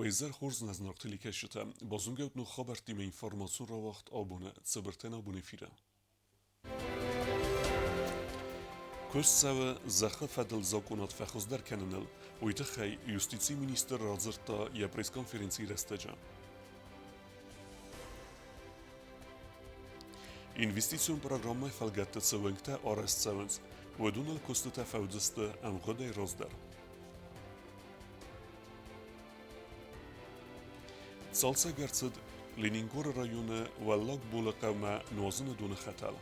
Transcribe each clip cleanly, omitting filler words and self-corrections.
Уӕ изӕр хорз, нӕ зынаргъ телекӕсджытӕ! Базонгӕут ног хабӕрттимӕ информацион рауагъд абоны Цыбыртӕн абон эфиры. Куыст цӕуы зӕххы фӕдыл закъонад фӕхуыздӕр кӕныныл. Уый тыххӕй юстицийы министр радзырдта йӕ пресс-конференцийы рӕстӕджы. Инвестицион программӕйы фӕлгӕтты цы уӕнгтӕ арӕзт цӕуынц, уыдоныл куыстытӕ фӕуыдзысты ӕмгъуыдӕй раздӕр. Цалцӕг ӕрцыд Ленингоры районы Уӕллаг Болы хъӕумӕ нуазыны доны хӕтӕл.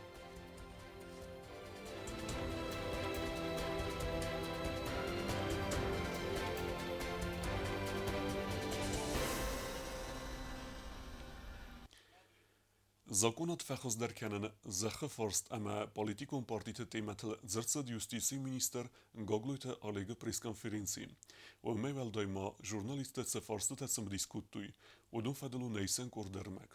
Закъонад фӕхуыздӕр кӕнын зӕххы фарст ӕмӕ политикон партиты темӕтыл дзырд цыд юстицийы министр Гаглойты Олегы пресс-конференцийы. Уымӕй уӕлдай ма журналисттӕ цы фарстытӕ цымыдис кодтой, уыдон фӕдыл у нӕ исӕн къорд ӕрмӕг.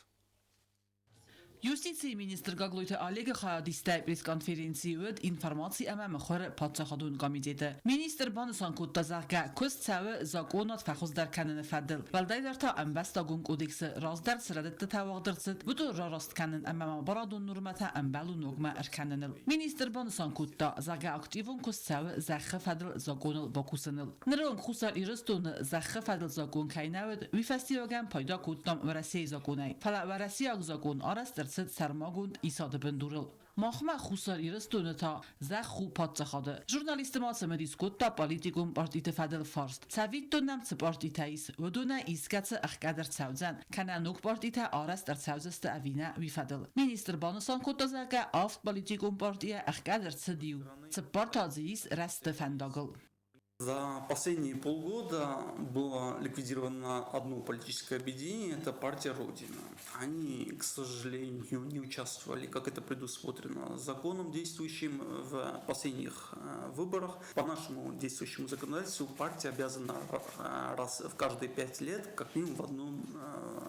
Юстицийы министр Гаглойты Олегы хайадистӕй пресс-конференцийы уыд информаци ӕмӕ мыхуыры паддзахадон комитеты. Министр банысан кодта, зӕгъгӕ, куыст цӕуы закъонад фӕхуыздӕр кӕныны фӕдыл. Уӕлдайдӕр та ӕмбӕстагон кодексы раздӕр цы рӕдыдтытӕ уагъд ӕрцыд, уыдон рараст кӕнын ӕмӕ ма барадон нормӕтӕ ӕмбӕлон ногмӕ ӕркӕныныл. Министр банысан кодта, зӕгъгӕ, активон куыст цӕуы зӕххы фӕдыл закъоныл бакусыныл. Ныры онг Хуссар Ирыстоны зӕххы фӕдыл закъон кӕй нӕ уыд, уый фӕстиуӕгӕн пайда кодтам Уӕрӕсейы закъонӕй. Фӕлӕ уӕрӕсейаг закъон арӕзт ӕрцыд сӕрмагонд исады бындурыл. Махмӕ Хуссар Ирыстоны та зӕхх у паддзахады. Журналистты ма цымыдис кодта политикон партиты фӕдыл фарст. Цӕвиттон нӕм цы партитӕ ис, уыдонӕй искӕцы ӕхгӕд ӕрцӕудзӕн, кӕнӕ ног партитӕ арӕзт ӕрцӕудзысты ӕви нӕ, уый фӕдыл. Министр банысан кодта, зӕгъгӕ, авд политикон партийӕ ӕхгӕд ӕрцыд иу, цыппар та дзы ис рӕзты фӕндагыл. За последние полгода было ликвидировано одно политическое объединение, это партия Родина. Они, к сожалению, не участвовали, как это предусмотрено законом, действующим в последних выборах. По нашему действующему законодательству партия обязана раз в каждые 5 лет как минимум в одном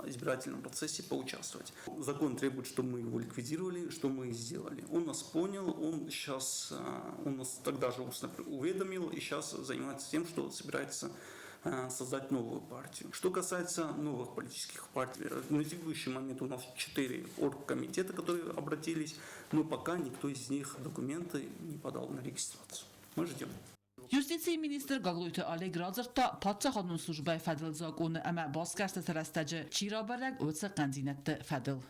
избирательном процессе поучаствовать. Закон требует, чтобы мы его ликвидировали, что мы и сделали. Он нас понял, он сейчас, он нас тогда же устно уведомил и сейчас занимается тем, что собирается создать новую партию. Что касается новых политических партий, на текущий момент у нас четыре оргкомитета, которые обратились, но пока никто из них документы не подал на регистрацию. Мы ждем. Юстицийы министр Гаглойты Олег радзырдта паддзахадон службӕйы фӕдыл закъоны ӕмӕ басгӕрстыты рӕстӕджы чи рабӕрӕг, уыцы хъӕндзинӕдты фӕдыл.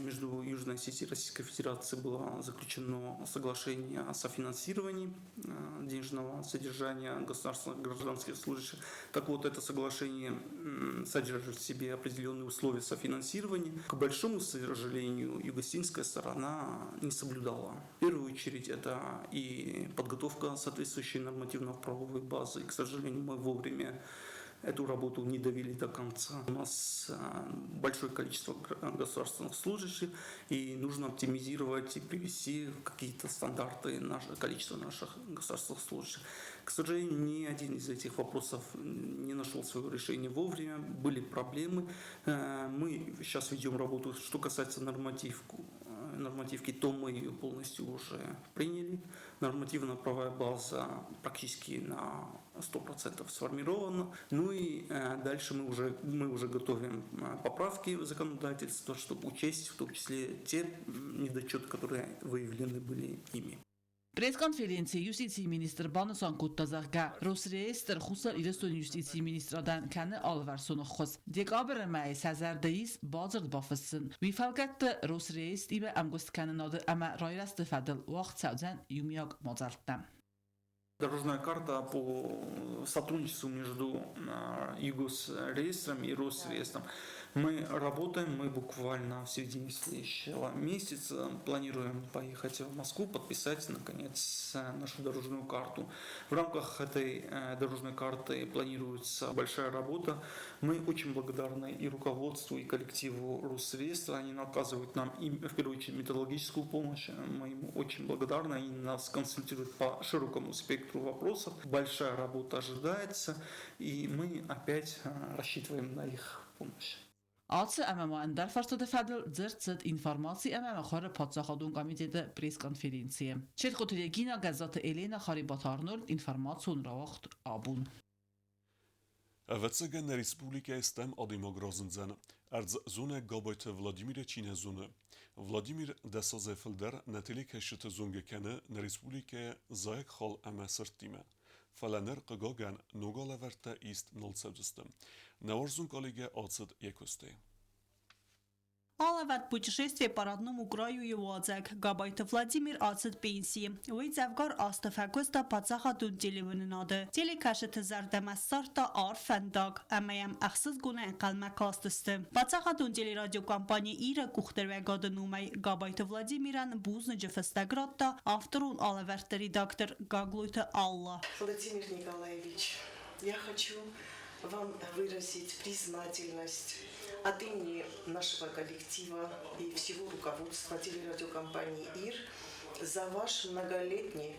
Между Южной Осетией и Российской Федерацией было заключено соглашение о софинансировании денежного содержания государственных гражданских служащих. Так вот, это соглашение содержит в себе определенные условия софинансирования. К большому сожалению, югоосетинская сторона не соблюдала. В первую очередь, это и подготовка соответствующей нормативно-правовой базы. К сожалению, мы вовремя эту работу не довели до конца. У нас большое количество государственных служащих, и нужно оптимизировать и привести какие-то стандарты наше, количество наших государственных служащих. К сожалению, ни один из этих вопросов не нашел своего решения вовремя, были проблемы. Мы сейчас ведем работу, что касается нормативки, то мы ее полностью уже приняли. Нормативно-правовая база практически на 100% сформирована. Ну и дальше мы уже готовим поправки в законодательство, чтобы учесть в том числе те недочеты, которые выявлены были ими. Пресс-конференцийы юстицийы министр банысан кодта, зӕгъгӕ, Росреестр Хуссар Ирыстоны юстицийы министрадӕн кӕны алыварсон ӕххуыс. Декабры мӕйы сӕ зӕрды ис бадзырд бафыссын. Уый фӕлгӕтты Росреестримӕ ӕмгуысткӕнынады ӕмӕ райрӕзты фӕдыл уагъд цӕудзӕн иумиаг мадзӕлттӕ. Дорожная карта по сотрудничеству между Югосреестром и Росреестром. Мы работаем, мы буквально в середине следующего месяца планируем поехать в Москву, подписать, наконец, нашу дорожную карту. В рамках этой дорожной карты планируется большая работа. Мы очень благодарны и руководству, и коллективу Росреестра. Они оказывают нам, и, в первую очередь, методологическую помощь. Мы им очень благодарны. Они нас консультируют по широкому спектру вопросов. Большая работа ожидается, и мы опять рассчитываем на их помощь. Ацы ӕмӕ ма ӕндӕр фарстаты фӕдыл дзырд цыд информаци ӕмӕ мыхуыры паддзахадон комитеты пресс-конференцийы. Четхъуты Регина, Гӕззаты Елена, Харибаты Арнольд, информацион рауагъд абон. Ӕвӕццӕгӕн, нӕ республикӕйы стӕм адӕймаг разындзӕн, ӕрдз зонӕг Габайты Владимиры чи нӕ зоны. Владимир 10 азӕй фылдӕр нӕ телекӕсджыты зонгӕ кӕны нӕ республикӕйы зайӕгхал ӕмӕ сырдтимӕ. Фӕлӕ ныр, хъыгагӕн, ног алӕвӕрдтӕ ист нал цӕудзысты. Нӕ уарзон коллегӕ ацыд йӕ куыстӕй. Алӕвӕрд «Путешествие по родному краю»-йы уадзӕг Габайты Владимир ацыд пенсийы. Уый дзӕвгар азты фӕкуыста паддзахадон телеуынынады. Телекӕсджыты зӕрдӕмӕ ссардта арф фӕндаг ӕмӕ йӕм ӕхсызгонӕй ӕнхъӕлмӕ кастысты. Паддзахадон телерадиокомпани «Ир»-ы къухдариуӕгады номӕй Габайты Владимирӕн бузныджы фыстӕг радта авторон алӕвӕрдты редактор Гаглойты Алла. Владимир Николаевич, я хочу вам выразить признательность от имени нашего коллектива и всего руководства телерадиокомпании «Ир» за ваш многолетний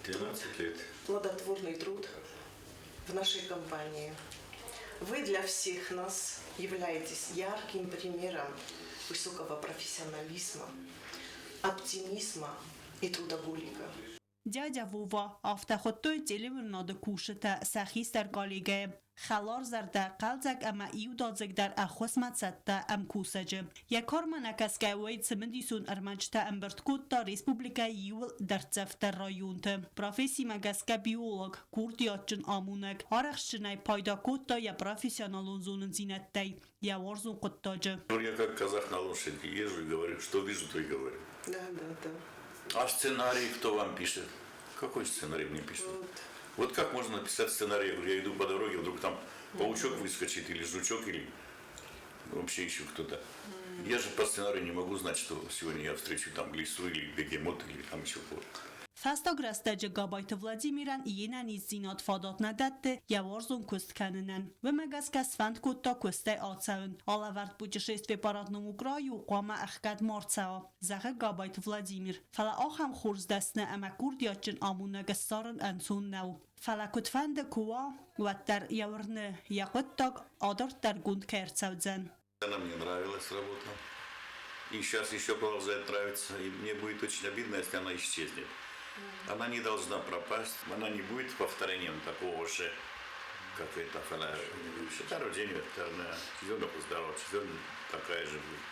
13 лет. плодотворный труд в нашей компании. Вы для всех нас являетесь ярким примером высокого профессионализма, оптимизма и трудоголика. Дядя Вова, афтӕ хуыдтой телеуынынады кусджытӕ сӕ хистӕр коллегӕйы. Хӕларзӕрдӕ, хъӕлдзӕг ӕмӕ иудадзыгдӕр ӕххуысмӕ цӕттӕ ӕмкусӕджы. Йӕ кармӕ нӕкӕсгӕ уый цымыдисон ӕрмӕджытӕ ӕмбырд кодта республикӕйы иууыл дӕрддзӕфдӕр районты. Профессимӕ гӕсгӕ биолог, курдиатджын амонӕг, арӕхстджынӕй пайда кодта йӕ профессионалон зонындзинӕдтӕй йӕ уарзон хъуыддаджы. Я как казах на лошади езжу и говорю, что вижу, то и говорю. Да. А сценарий кто вам пишет? Какой сценарий мне пишет? Вот. Вот как можно написать сценарий? Я говорю, я иду по дороге, вдруг там паучок выскочит или жучок, или вообще еще кто-то. Я же по сценарию не могу знать, что сегодня я встречу там лису или бегемот или там еще кого-то. Фӕстаг рӕстӕджы Габайты Владимирӕн йе нӕниздзинад фадат нӕ дӕтты йӕ уарзон куыст кӕнынӕн. Уымӕ гӕсгӕ сфӕнд кодта куыстӕй ацӕуын. Алӕвӕрд «Путешествие по родному краю» хъуамӕ ӕхгӕд ма рцӕуа, зӕгъы Габайты Владимир. Фӕлӕ ахӕм хорз дӕсны ӕмӕ курдиатджын амонӕг ссарын ӕнцон нӕу. Фӕлӕ куыдфӕнды куы уа, уӕддӕр йӕ уырны, йӕ хъуыддаг адарддӕргонд кӕй ӕрцӕудзӕн. Она мне нравилась, работа. И сейчас еще продолжает нравиться. И мне будет очень обидно, если она исчезнет. Она не должна пропасть. Она не будет повторением такого же, как это. Она такая же будет.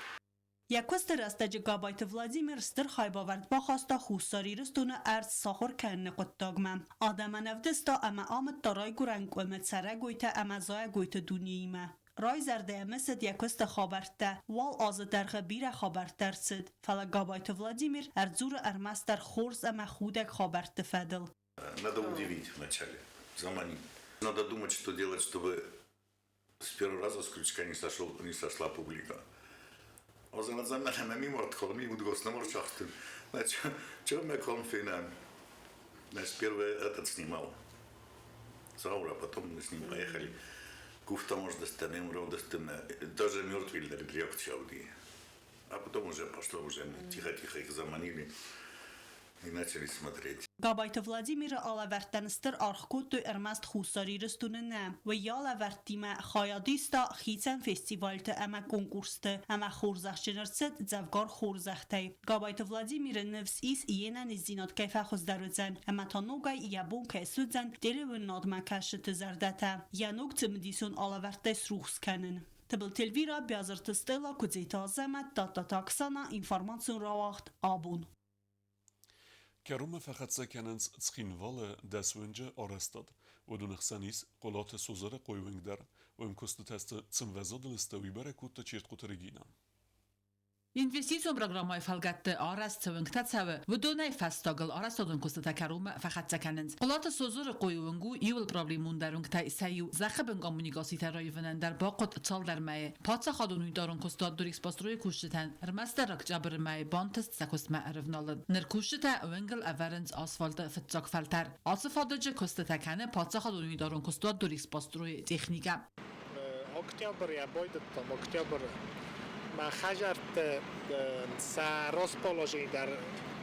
Йӕ куысты рӕстӕджы Габайты Владимир стыр хайбавӕрд бахаста Хуссар Ирыстоны ӕрдз сахуыр кӕныны хъуыддагмӕ. Адӕмӕн ӕвдыста ӕмӕ амыдта райгуырӕн къуымы цӕрӕгойтӕ ӕмӕ зайӕгойты дунеимӕ. Райзӕрдӕйӕ мысыд йӕ куысты хабӕрттӕ. Уал азы дӕргъы бирӕ хабӕрттӕ ӕрцыд, фӕлӕ Габайты Владимир ӕрдзуры ӕрмӕстдӕр хорз ӕмӕ худӕг хабӕртты фӕдыл. Надо удивить вначале, заманить. Надо думать, что делать, чтобы с первого раза с крючка не сошла публика. Значит, первый этот снимал Заура, потом мы с ним поехали. Даже мертвый А потом уже пошло, уже мы тихо-тихо их заманили и начали смотреть. Габайты Владимиры алӕвӕрдтӕн стыр аргъ кодтой ӕрмӕст Хуссар Ирыстоны нӕ. Уый йӕ алӕвӕрдтимӕ хайад иста хицӕн фестивальты ӕмӕ конкурсты ӕмӕ хорзӕхджын ӕрцыд дзӕвгар хорзӕхтӕй. Габайты Владимиры ныфс ис, йе нӕниздзинад кӕй фӕхуыздӕр уыдзӕн ӕмӕ та ногӕй йӕ бон кӕй суыдзӕн телеуынынадмӕ кӕсджыты зӕрдӕтӕ йӕ ног цымыдисон алӕвӕрдтӕй срухс кӕнын. Тыбылты Эльвира, Биазырты Стелла, Куыдзеты Азӕмӕт, Тадтаты Оксана, информацион рауагъд «Абон». Кӕронмӕ фӕхӕццӕ кӕнынц Цхинвалы 10 уынджы арӕзтад. Уыдоны хсӕн ис Хъуылаты Созырыхъойы уынг дӕр. Уым куыстытӕ цы мвӕзадыл сты, уый бӕрӕг кодта Чертхъоты Регинӕ. Инвестицион программӕйы фӕлгӕтты арӕзт цы уынгтӕ цӕуы, уыдонӕй фӕстагыл арӕзтадон куыстытӕ кӕронмӕ фӕхӕццӕ кӕнынц. Хъуылаты Созырыхъойы уынг у иууыл проблемондӕр уынгтӕй сӕ иу. Зӕххы бын коммуникацитӕ раивынӕн дӕр бахъуыд цалдӕр мӕйы. Паддзахадон унитарон куыстуат Дорэкспострой-ы кусджытӕн ӕрмӕстдӕр октябры мӕйы бантыст сӕ куыстмӕ ӕрывналын. Ныр кусджытӕ уынгыл ӕвӕрынц асфальты фыццаг фӕлтӕр. Ацы фадыджы куыстытӕ кӕны паддзахадон унитарон куыстуат Дорэкспострой-ы техникӕ. Октябры йӕ байдыдтам, октябры. Мӕ хӕдзӕртты сӕ расположение дӕр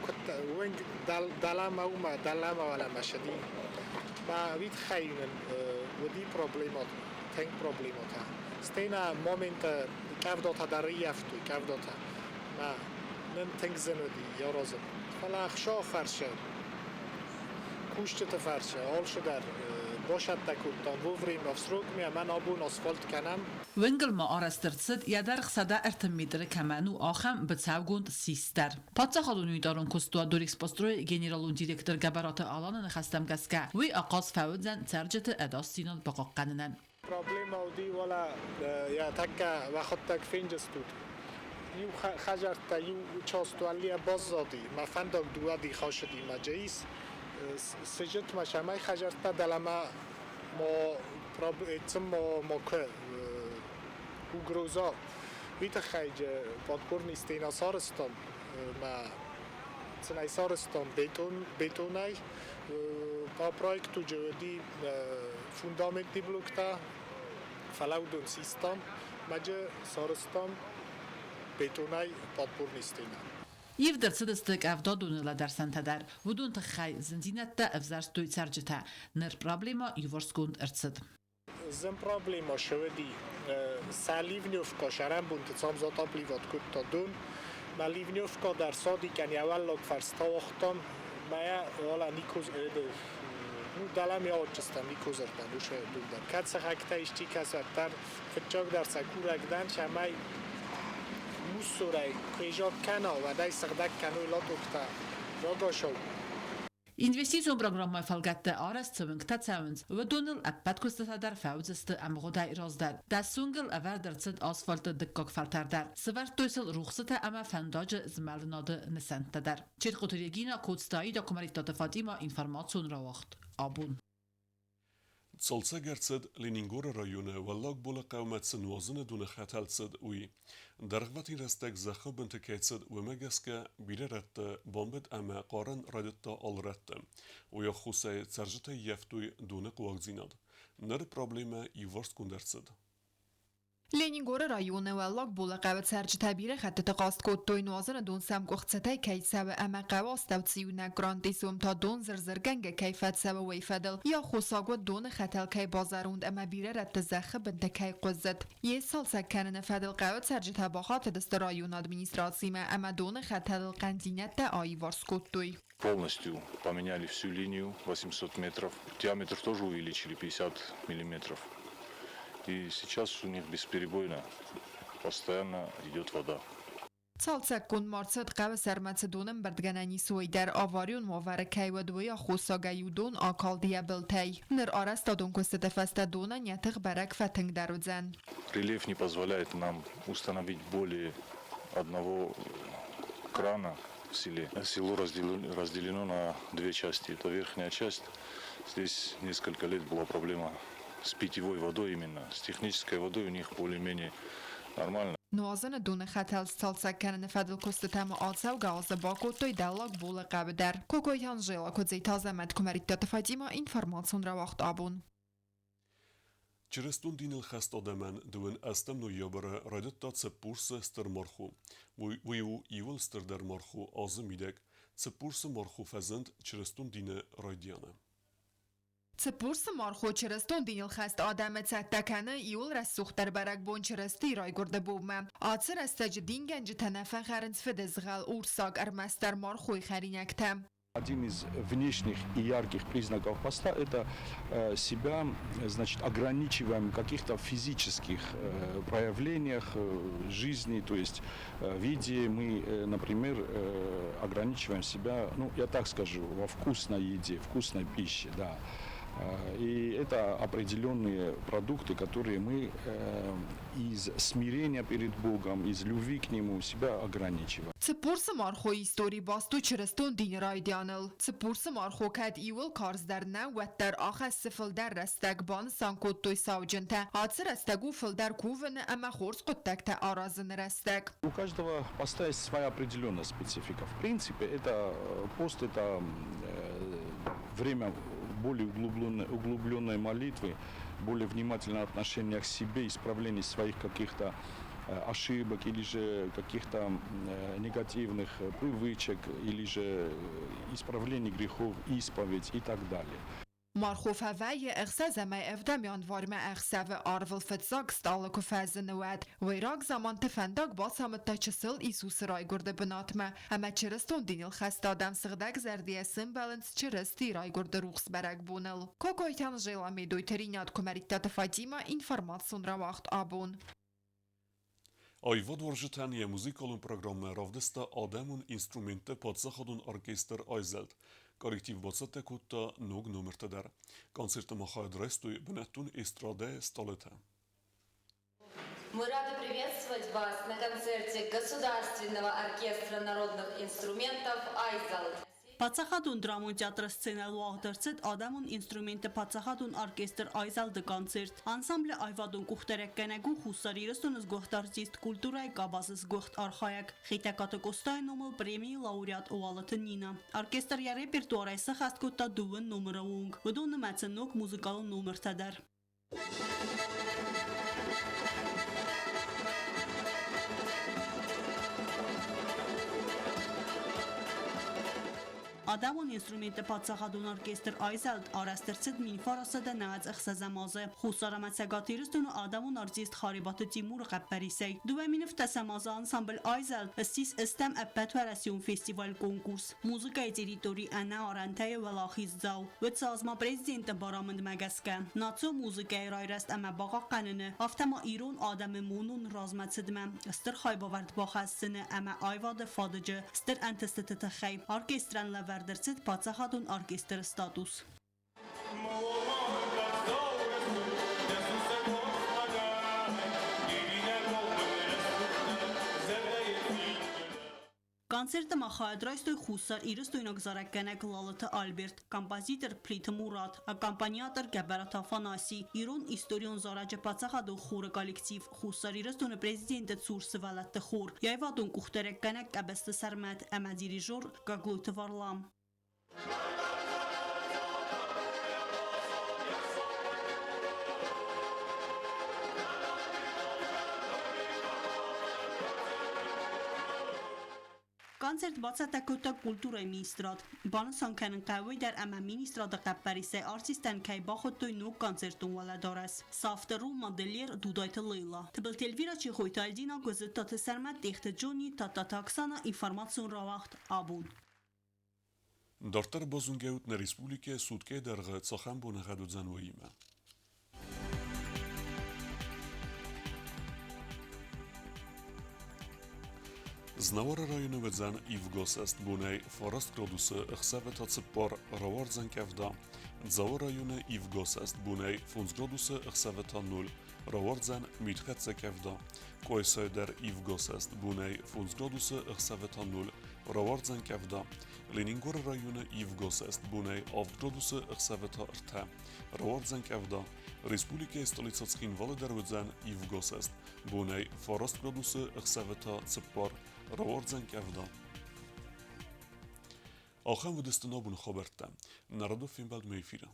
куыд уынг дӕлӕмӕ уымӕ, дӕлӕмӕ уӕлӕмӕ сыди. Мӕ уый тыххӕй нын уыди проблемӕтӕ, тынг проблемӕтӕ. Стӕй нӕ моменты къӕвдатӕ дӕр ӕййӕфтой, къӕвдатӕ. Мӕ нын тынг зын уыди аразын. Фӕлӕ ӕхсӕв фӕрсы, кусджыты фӕрсы, алцыдӕр. Бацӕттӕ кодтам вовремя в срок ӕмӕ абон асфальт кӕнӕм. Уынгыл ма арӕзт ӕрцыд, йӕ дӕргъ 130 метры кӕмӕн у, ахӕм быцӕугонд сис дӕр. Паддзахадон унитарон куыстуат Дорэкспострой-ы генералон директор Гӕбӕраты Аланы ныхӕстӕм гӕсгӕ, уый ахъаз фӕуыдзӕн цӕрджыты ӕдасдзинад бахъахъхъӕнынӕн. Проблемӕ уыди, уӕлӕ йӕ тӕккӕ уӕхуыдтӕг фенджыстут. Иу хӕдзӕрттӕ иу частуалийӕ баззади, мӕ фӕндаг дыууӕ дихы ацыди мӕ джейс. Сыджытмӕ сӕмӕй хӕдзӕрттӕ дӕлӕмӕ ма ма куы угроза. Уый тыххӕй подпорный стена сарӕзтам мӕ цынӕй сарӕзтам бетонӕй. По проекту уыди фундаментный блоктӕ, фӕлӕ уыдон систам, мӕджы сарӕзтам бетонӕй подпорный стена. Ивд ӕрцыдысты къӕвдадоны лӕдӕрсӕнтӕ дӕр. Уыдон тыххӕй зындзинӕдтӕ ӕвзӕрстой цӕрджытӕ. Ныр проблемӕ иуварсгонд ӕрцыд. Зын проблемӕ уыди. Сӕ ливневка сӕрӕнбонты цам затапливат кодта дон. Мӕ ливневка дӕр садикӕн йӕ уӕллаг фарс тауагътам. Мӕ уӕлӕ никоз ну, дӕлӕ отчестам никозырдӕм уыцы дон дӕр. Кӕд сыхӕгтӕ исчи кӕсӕддӕр, фыццагдӕр сӕ курӕг дӕн, цӕмӕй мусорӕй куы кӕна, уӕд ӕй сыгъдӕг кӕной лотоктӕ рагацау. Инвестицион программӕйы фӕлгӕтты арӕзт цы уынгтӕ цӕуынц, уыдоныл ӕппӕт куыстытӕ дӕр фӕуыдзысты ӕмгъуыдӕй раздӕр. 10 уынгыл ӕвӕрд ӕрцыд асфальты дыккаг фӕлтӕр дӕр. Сӕвӕрдтой сыл рухсытӕ ӕмӕ фӕндаджы змӕлынады нысӕнттӕ дӕр. Четхъоты Регина, Коцты Аида, Куымӕридтаты Фатима, информацион рауагъд Абон. Цалцӕг ӕрцыд Ленингоры районы Уӕллаг Болы хъӕумӕ цы нуазыны доны хӕтӕл цыд, уый. Дӕргъвӕтин рӕстӕг зӕххы бынты кӕй цыд, уымӕ гӕсгӕ бирӕ рӕтты бамбыд ӕмӕ хъарын райдыдта алы рӕтты. Уый аххосӕй цӕрджытӕ ййӕфтой доны хъуагдзинад. Ныр проблемӕ иуварсгонд ӕрцыд. Ленингоры районы Уӕллаг Болы хъӕуы цӕрджытӕ бирӕ хӕттыты хъаст кодтой, нуазыны дон сӕм къуыхцытӕй кӕй цӕуы ӕмӕ хъӕуы астӕу цы иунӕг грант ис, уым та дон зыр-зыргӕнгӕ кӕй фӕцӕуы, уый фӕдыл. Йӕ аххосаг уыд, доны хӕтӕл кӕй базӕронд ӕмӕ бирӕ рӕтты зӕххы бынты кӕй хъуызыд. Йе сцалцӕг кӕныны фӕдыл хъӕуы цӕрджытӕ бахатыдысты районы администрацимӕ ӕмӕ доны хӕтӕлыл хъӕндзинӕдтӕ аиварс кодтой. Полностью поменяли всю линию 800 метров. Диаметр тоже увеличили 50 миллиметров. И сейчас у них бесперебойно постоянно идет вода. Цалцӕггонд ма рцыд хъӕуы сӕрмӕ цы донӕмбырдгӕнӕн ис, уый дӕр. Аварион уавӕры кӕй уыд, уый аххосагӕй иу дон акалд йӕ былтӕй. Ныр арӕзтадон куыстыты фӕстӕ донӕн йӕ тых бӕрӕг фӕтынгдӕр уыдзӕн. Рельеф не позволяет нам установить более одного крана в селе. Село разделено на две части. Это верхняя часть. Здесь несколько лет была проблема с питьевой водой именно. С технической водой у них более-менее нормально. Нуазыны доны хӕтӕл сцалцӕг кӕныны фӕдыл куыстытӕ ма ацӕугӕ азы бакодтой Дӕллаг Болы хъӕуы дӕр. Кокойты Анжела, Куыдзиты Азӕмӕт, Куымӕридтаты Фатима, информацион рауагъд Абон. Чырыстон диныл хӕст адӕмӕн 28 ноябры райдыдта Цыппурсы стыр мархо. Уый у иууыл стырдӕр мархо азы мидӕг. Цыппурсы мархо фӕзынд чырыстон дины райдианы. Цыппурсы мархо чырыстон диныл хӕст адӕмы цӕттӕ кӕны иууыл рӕсугъддӕр бӕрӕгбон Чырыстийы райгуырды бонмӕ. Ацы рӕстӕджы дингӕнджытӕ нӕ фӕхӕрынц фыдызгъӕл, урсаг, ӕрмӕстдӕр мархойы хӕринӕгтӕ. Один из внешних и ярких признаков поста – это себя, значит, ограничиваем в каких-то физических проявлениях жизни, то есть в еде мы, например, ограничиваем себя, ну, я так скажу, во вкусной еде, вкусной пище, да. И это определенные продукты, которые мы из смирения перед Богом, из любви к Нему себя ограничиваем. Цыппурсы мархойы истори баст у чырыстон дины райдианыл. Цыппурсы мархо кӕд иууыл карздӕр нӕу, уӕддӕр ахӕссы фылдӕр рӕстӕг, банысан кодтой сауджынтӕ. Ацы рӕстӕг у фылдӕр кувыны ӕмӕ хорз хъуыддӕгтӕ аразыны рӕстӕг. У каждого поста есть своя определенная специфика. В принципе, это пост, это время более углубленной молитвы, более внимательного отношения к себе, исправления своих каких-то ошибок или же каких-то негативных привычек, или же исправление грехов, исповедь и так далее. Мархо фӕвӕййы 6 ӕмӕ 7 январмӕ ӕхсӕвы арвыл фыццаг стъалы куы фӕзыны, уӕд. Уый рагзаманты фӕндаг бацамыдта чысыл Иисусы райгуырды бынатмӕ, ӕмӕ чырыстон диныл хӕст адӕм сыгъдӕгзӕрдӕйӕ сӕмбӕлынц Чырыстийы райгуырды рухс бӕрӕгбоныл. Кокойты Анжела, Медойты Ринат, Куымӕридтаты Фатимӕ, информацион рауагъд «Абон». Аивадуарзджытӕн йӕ музыкалон программӕ равдыста адӕмон инструментты паддзахадон оркестр «Айзӕлд». Коллектив бацӕттӕ кодта ног номертӕ дӕр. Концерты ма хайад райстой бынӕттон эстрадӕйы стъалытӕ. Мы рады приветствовать вас на концерте Государственного оркестра народных инструментов «Айзалд». Паддзахадон драмон театры сценӕйыл уагъд ӕрцыд адӕмон инструментты паддзахадон оркестр «Айзӕлд-ы» концерт. Ансамблы аивадон къухдарӕггӕнӕг у Хуссар Ирыстоны сгуыхт артист, культурӕйы къабазы сгуыхт архайӕг, Хетӕгкаты Къостайы номыл премийы лауреат Уалыты Нинӕ. Оркестр йӕ репертуарӕй сӕххӕст кодта дыууын номыры онг. Уыдон нымӕцы ног музыкалон номыртӕ дӕр. Адӕмон инструментты паддзахадон оркестр «Айзӕлд» арӕзт ӕрцыд 1996 азы Хуссар ӕмӕ Цӕгат Ирыстоны адӕмон артист Харебаты Тимуры хъӕппӕрисӕй. 2017 азы ансамбль «Айзӕлд» ссис ӕстӕм ӕппӕтуӕрӕсеон фестиваль-конкурс «Музыкӕйы территори ӕнӕ арӕнтӕ-йы уӕлахиздзау. Уыцы аз ма президенты барамындмӕ гӕсгӕ, национ музыкӕйы райрӕзт ӕмӕ бахъахъхъӕныны, афтӕ ма ирон адӕмы монон размӕцыдмӕ стыр хайбавӕрд бахӕссыны ӕмӕ аивады фадыджы стыр ӕнтыстыты тыххӕй оркестрӕн лӕвӕрд ӕрцыд паддзахадон оркестры статус. Концерты ма хайад райстой Хуссар Ирыстойнаг зарӕггӕнӕг Лалыты Альберт, композитор Плиты Мурат, аккомпаниатор Гӕбӕраты Афанасий, ирон историон зарӕджы паддзахадон хоры коллектив, Хуссар Ирыстоны президенты цур сывӕллӕтты хор, йӕ аивадон къухдарӕггӕнӕг Къӕбысты Сӕрмӕт ӕмӕ дирижер Гаглойты Варлам. Концерт бацӕттӕ кодта культурӕйы министрад. Банысан кӕнын хъӕуы уый дӕр, ӕмӕ министрады хъӕппӕрисӕй артисттӕн кӕй бахуыдтой ног концертон уӕлӕдарӕс. Сӕ автор у модельер Дудайты Лейла. Тыбылты Эльвира, Чехойты Альдина, Гуызыттаты Сӕрмӕт, Тъехты Джони, Тадтаты Оксана, информацион рауагъд «Абон». Дарддӕр базонгӕ ут, нӕ республикӕйы суткӕйы дӕргъы цахӕм боныгъӕд уыдзӕн, уыимӕ. Знауыры районы уыдзӕн ивгӕсӕст бонӕй 9 градусы, ӕхсӕвы та 4, рауардзӕн къӕвда. Дзауы районы ивгӕсӕст бонӕй 5 градусы, ӕхсӕвы та 0, рауардзӕн мидхӕццӕ къӕвда. Къуайсайы дӕр ивгӕсӕст бонӕй 5 градусы, ӕхсӕвы та 0, рауардзӕн къӕвда. Ленингоры районы ивгӕсӕст бонӕй 7 градусы, ӕхсӕвы та 3, рауардзӕн къӕвда. Республикӕйы столицӕ Цхинвалы дӕр уыдзӕн ивгӕсӕст бонӕй 9 градусы, ӕхсӕвы та 4, рауардзӕн къӕвда. Ахӕм уыдысты нӕ абоны хабӕрттӕ. Нӕ радон фембӕлдмӕ эфиры.